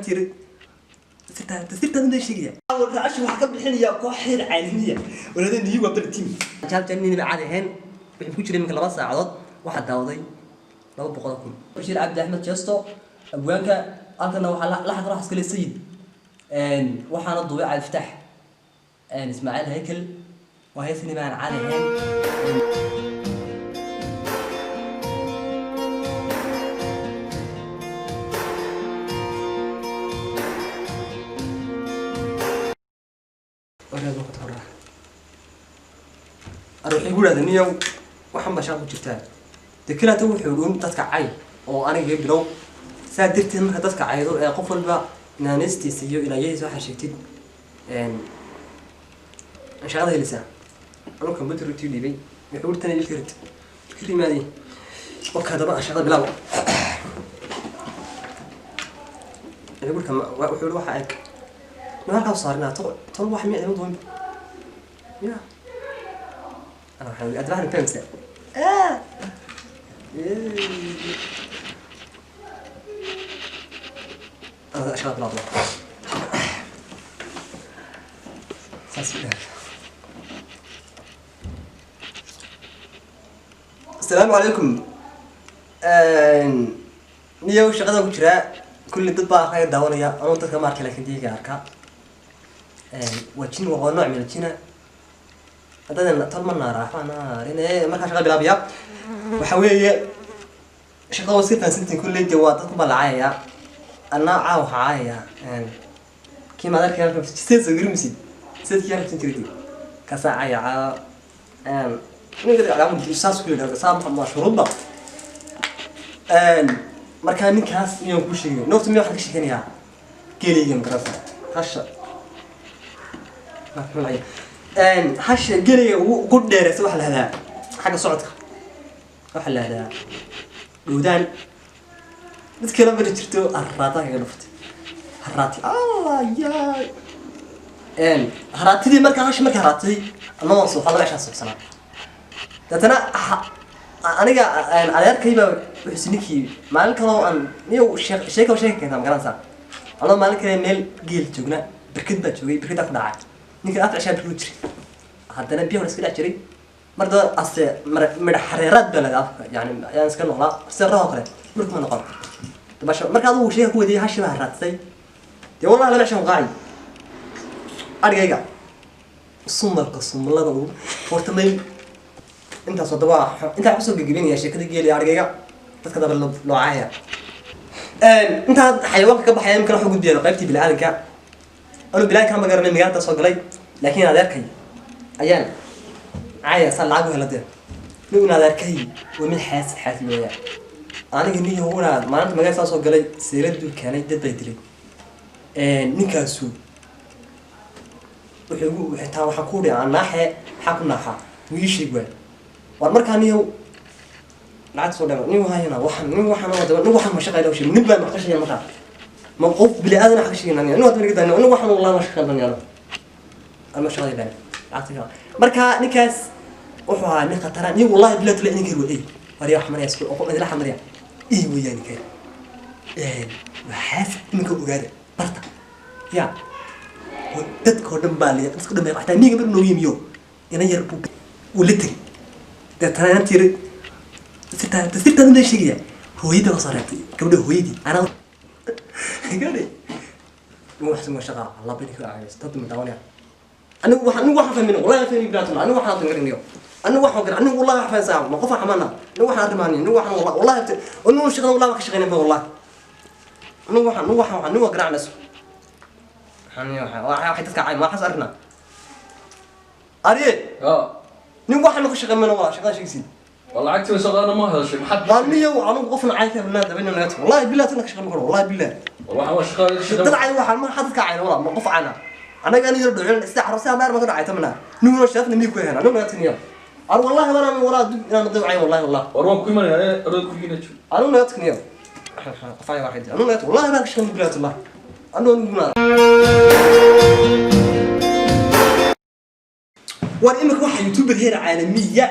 Inantii sirtaa sirtaa inta sheegaya raashi waxaa ka bixinaya koox heer caalamiya walada niyi waa bal team jaab nin caadi ahayn. Wuxuu ku jiray iminka 2 saacadood, waxaa daawaday 200,000. Bashiir Cabdi Axmed Jeesto, abwaanka halkana, waxaa laxanka waxaa iskale Sayid, waxaana duubay Cabdifataax Ismaaciil Haykel. Waa hees inaba aan caadi ahayn. Waxay ku idhahdeen, niyow, waxan baa shaqa ku jirtaa. Dee kalaata wuxuu dhuun dadka cay oo aniga iga bilow. Saa darteed marka dadka caydo ee qof walba naaneystiisa iyo ilaayadiisa waxaa sheegtid shaqada helaysaa. Anuu computer tii dhiibay, wuxuu uri tana ilka rid ilka rimaadey. Waka haddaba aan shaqada bilaabo. Wuxuu uri waxaa eg no halkaa saarinaa tol wax miya idima duwan ya. أنا waxaan adbahan fahamsa. أنا شغال بلا saas. Asalaamu calaykum. Niyow, shaqada ku jiraa kulli dad baa arkaya, daawanaya. Anuu dadka ma arkay, laakiin diiga arkaa. Waa jin, waa nooc min aljina. Haddana tol ma naara, waxbaa naarine. Markaa shaqa bilaabaya waxa weeye shaqada waa iska fahansantiin kulley. Dee waa dadku baa la caayayaa, anna caaw waxaa caayayaa kii maad arkay halka sideed soo garmisid, sideed kii halkan jiray kaasaa caaya caawa. Ninka saas ku yidhahdo saa ma shuruudba. Markaa ninkaas miyaan kuu sheegay noorta miya? Waxaan ka sheekeynayaa geelayga, magarasa hasha hasha gelayga ugu dheereysa. Waxaa la hadaa xagga socodka, waxaa la hadaa dhowdaan. Mid kale mari jirto, harraata kaga dhuftay, harraati allah yaa haraatidii. Markaa hashi markii haraatay anagoo suuxa laba cishaa suuxsanaa. Deetana aniga adeerkay baa wuxuusi ninkii maalin kaloo aan niyow sheeka sheeka keentaa, magaranaysaa. Anoo maalin kale meel geel joogna, berkad baa joogay, berkadaa ku dhacay ninkan. 4 cishaa berkad u jiray, haddana biyaha la iska dhex jiray. Mar daba ase midha xareeraad baa laga afka yani ayaan iska noqlaa sida rahoo kale markuma noqon dabasho. Marka adigu sheeka ku wadiyay, hashi baa haraadsay. Dee wallahi laba cishaan qaaci adhigayga sumalka sumlada ugu horta may intaas daba intaa kusoo gegabinaya sheekada geeliya adhigayga dadka daba loocaya. Intaa xayawaanka ka baxaya, imkana waxu gudbaya qaybtii biniaadanka. Anu biniaadanka ma garanay, magaalada soo galay, laakiin adeerkay ayaan caya saan lacag u hela. Dee nin in adeerkay waa mid xaasid xaasid looya. Aniga nin yahuuna maalinta magaalada soo galay seelad dul keenay, dad bay dilay ninkaasu. Wuxuu igu xitaa waxaan ku dhihi naaxe, maxaa ku naaxaa wuu ii sheeg waay. War markaa niyow lacagta soo dhama nin wahayana waxaan nin waxaan wada nin waxaan ma shaqayna sheeg nin baa ma ka shaqeyn. Markaa ma qof bini aadan wax ka shaqeyn nin wada naga nin waxaan wallahi ma shaqeyn aniga ama shaqada baan lacagta ka. Markaa ninkaas wuxuu ahaa nin khatara nin, wallahi billahi tala ninkan waa ey war yaa xamaraya isku oo idla xamaraya ey weeyaan ninkan. Waa xaasid iminka, ogaada barta ya dadka oo dhan baa la dadka dhan baa xataa miyiga mar noogu yimiyo ina yar buu uu la tegay. Deetana inantii sirtaa sirtaa inta sheegaya hooyadii waa soo reebtay gabadha hooyadii anaa gabadha wax ma shaqa Allah bini ka caawis dad ma daawanaya. Anigu waxaan anigu waxaan fahmin wallahi fahmin bilaatuna. Anigu waxaan garanayo, anigu waxaan garan, anigu wallahi wax fahansan ma qof xamaana. Anigu waxaan arrimaani, anigu waxaan wallahi wallahi anigu shaqada wallahi ka shaqeynay wallahi. Anigu waxaan anigu waxaan anigu garanayso waxaan waxay dadka caay ma xas arrinaa ariye. Nin waxaan ka shaqeyn mana waa shaqada sheegsiin. Lacagtii shaqadana ma hadashay maxaad? Waa niyow anigu qofna caay ka rabnaa dabina naga tago wallahi billahi tan ka shaqeyn ma karo wallahi billahi. War waxaan waa shaqada dad shaqada. Caay waxaan ma xad dadka caayna walaa ma qof caana anaga aniga dhocin sida xarus ama ma ka dhacay tamna nin shaafna mii ku hena anigu naga tagniyo ar wallahi wana walaa dub inaan dad caay wallahi wallahi. War waan ku imanayaa arood gurigiina joog. Anigu naga tagniyo qof caay waxay anigu naga wallahi ma ka shaqeyn billahi wallahi anigu anigu war imika waxa youtuber heer caalamiya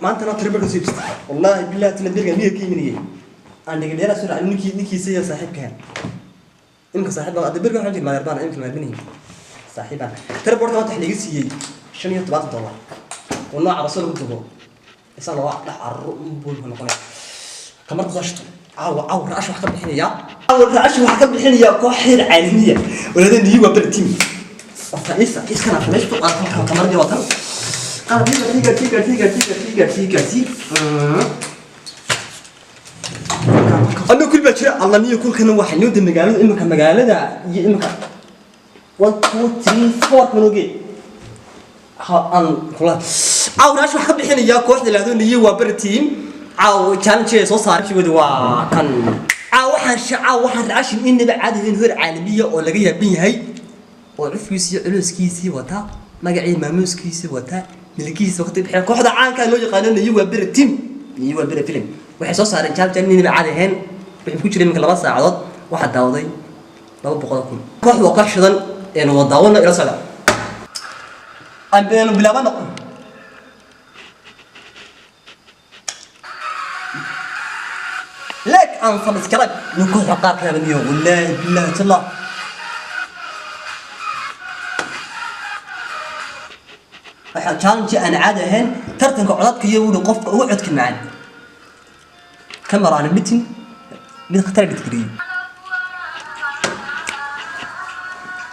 maantana triple ka soo ibsatay wallahi billahi tala dirga miya ka imanayay aan dhiga dheeraa soo raacay ninkii ninkiisa iyo saaxiibka. Imika saaxiib baan hadda berga waxaan jiri maadeer baan imika maadmanihi saaxiibaan. Tripodka maanta waxa laga siiyey $75 oo nooca rasul lagu dubo isaa loo dhex carro buulka noqonaya. Kamarka soo shito caawa caawa raash wax ka bixinaya, caawa raash wax ka bixinaya koox xeer caalamiya walada niyi waa bari team. Horta isa iskana meesha ku qaatan kamaradii watan qaar tiga tiga tiga tiga tiga tiga tiga tiga. Anna kul baa jira alla niyo kulkana waxa noo magaalada imika magaalada iyo imika 1 2 3 4 manoge ha aan kula caaw raash wax ka bixinaya kooxda laado niyo waa bari team. Caaw challenge ay soo saaray wada waa kan caaw waxaan shacaa waxaan raashin inaba caadi ahayn heer caalamiya oo laga yaaban yahay oo cufkiisii iyo culeyskiisii wata, magacii maamuuskiisii wata, milkihiisa waqti bixin kooxda caanka loo yaqaano niyo waa bari team, niyo waa bari film. Waxay soo saareen challenge inaba caadi ahayn. Waxay ku jiray iminka 2 saacadood waxaa daawaday 200,000. Kooxdu waa koox shidan een wada daawana ila socda aan beenu bilaabano. Like and subscribe. Ninku qaar ka niyo wallahi billahi talla waxaa challenge aan caadi ahayn tartanka codadka iyo wuu qofka ugu codka macaan camera aan editing mid khatar edit gareeyay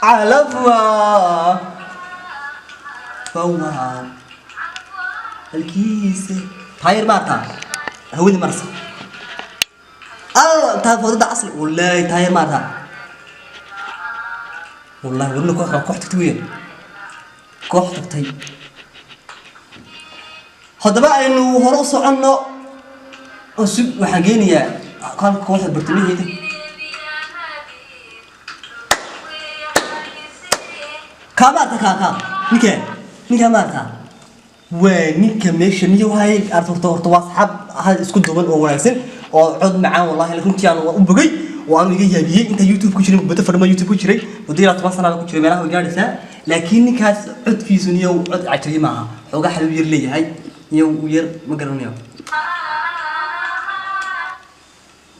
calafwa fawa halkiisa taayir maarta hawada marsa alla taa foodada asli wallahi taayir maarta wallahi wadna koox koox tagtay weeyaan koox tagtay. Haddaba aynu hore u soconno cusub waxaan geenayaa kalka kooxda bartamaheeda kaa maarta kaa kaa ninka ninka maarta waa ninka meesha niyo wahay horta horta waa asxaab hal isku duuban oo wanaagsan oo cod macaan wallahi runtii aan u bogay oo aan iga yaabiyey inta YouTube ku jiray muddo fadhimo YouTube ku jiray muddo ilaa 10 sano ku jiray meelaha way gaadhaysaa. Laakiin ninkaas codkiisu niyo cod cajabi maaha, xoogaa xaluub yar leeyahay niyo u yar ma garanayo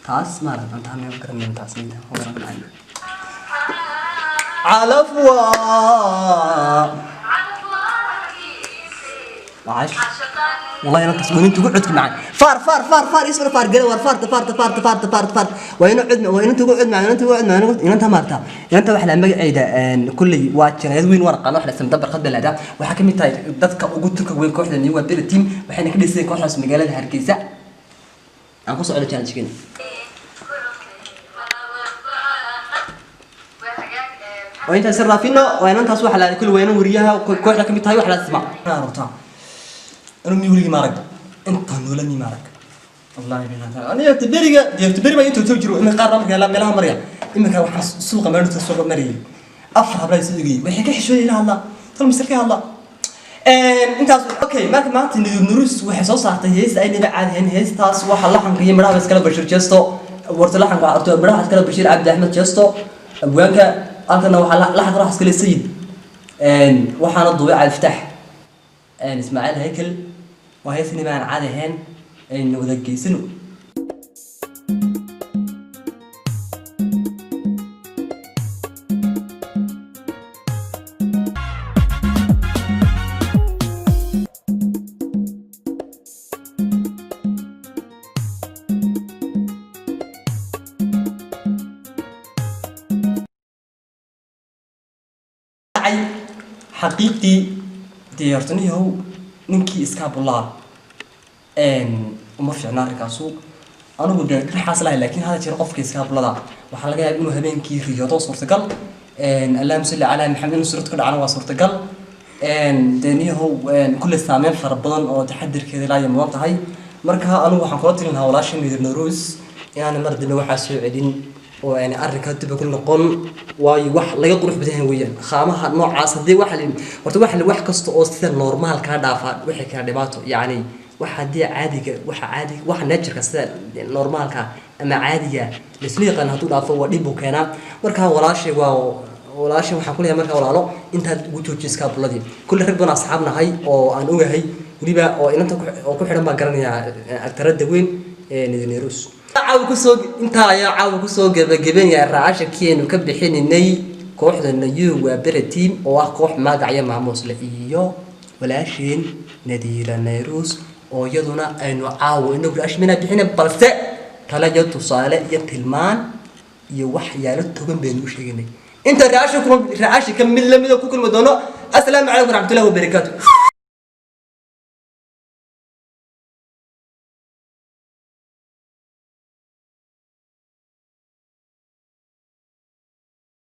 taas maaragta taa ma garanayo taas ma garanayo calafwa عاش والله انا تصميم تقعد معي فار فار فار فار يسمر فار قال فار فار فار فار فار فار وين عدنا وين تقعد معنا تقعد معنا انت مارتا انت waxa magaceeda een kulli waa janayd weyn warqan wax la samdar khad balada waxa kamid tahay dadka ugu tunka weyn kooxda New Bell team waxayna ka dhisay kooxdaas magaalada Hargeysa. Aan ku socdo challenge-kan oo intaas raafino waa inantaas waxa la kulli weyna wariyaha kooxda kamid tahay wax la isma rabtaa anu mi wligii maarag intaan noola mi maarag wallahi billahi aniga taberiga taberi baa intuu jiro in qaar marka la meelaha maraya iminka waxaan suuqa meelta suuqa marayay afar habla is dhigay waxay ka xishooyay ila hadla tal misirka hadla intaas. Okay, marka maanta Nidib Nurus waxay soo saartay hees ay naba caadi ahayn. Heestaas waxa laxanka iyo midhaha iskala Bashir Jesto warta laxanka waxa arto midhaha iskala Bashir Cabdi Axmed Jesto abwaanka halkana waxa laxanka waxa iskala Sayid waxaana duubay Cabdi Fataax Ismaaciil Haykel. Waa hees naba aan caadi ahayn aynu wada geysano. Xaqiiqdii dee horta niyahow ninkii iskaabulaa uma fiicna arrinkaasu anigu dee dhinacaas lahay, laakiin hada jeer qofka iskaabulada waxaa laga yaabaa inuu habeenkii riyoodo suurtagal. Allahuma salli calaa Maxamed inuu suurad ka dhacana waa suurtagal. Dee niyahow kulle saameyn fara badan oo taxadirkeeda ilaa iyo mudan tahay. Marka anigu waxaan kula talin lahaa walaashay Midir Naruus inaanay mar dambe waxaa soo celin oo aanay arrinkaa dib ugu noqon, waayo wax laga qurux badan yahay weeyaan khaamaha noocaas. Haddii waxa la horta waxa la wax kasta oo sida normaalkaa dhaafa waxay keenaa dhibaato, yacni waxa haddii caadiga waxa caadiga waxa nature-ka sida normaalka ama caadiga laisla yaqaan hadduu dhaafo waa dhib buu keenaa. Marka walaashay waa walaashay waxaan ku leeyahay markaa walaalo intaad ugu joojiso iskaabuladii kulli rag badan asxaab nahay oo aan ogahay weliba oo inanta oo ku xidhan baan garanayaa agtaradda weyn ee Nidneerus. Caawa kusoo intaa ayaa caawa kusoo gabagabanaya raashakeenu ka bixinaynay kooxda New Waaberi Team, oo ah koox magacyo maamuus leh, iyo walaasheen Nadiira Nairuus, oo iyaduna aynu caawa inagu raashmina bixina, balse talo iyo tusaale iyo tilmaan iyo waxyaalo togan baynu u sheeganay. Inta raasha ka mid lamida ku kulmi doono, assalaamu calaykum waraxmatullahi wabarakaatu.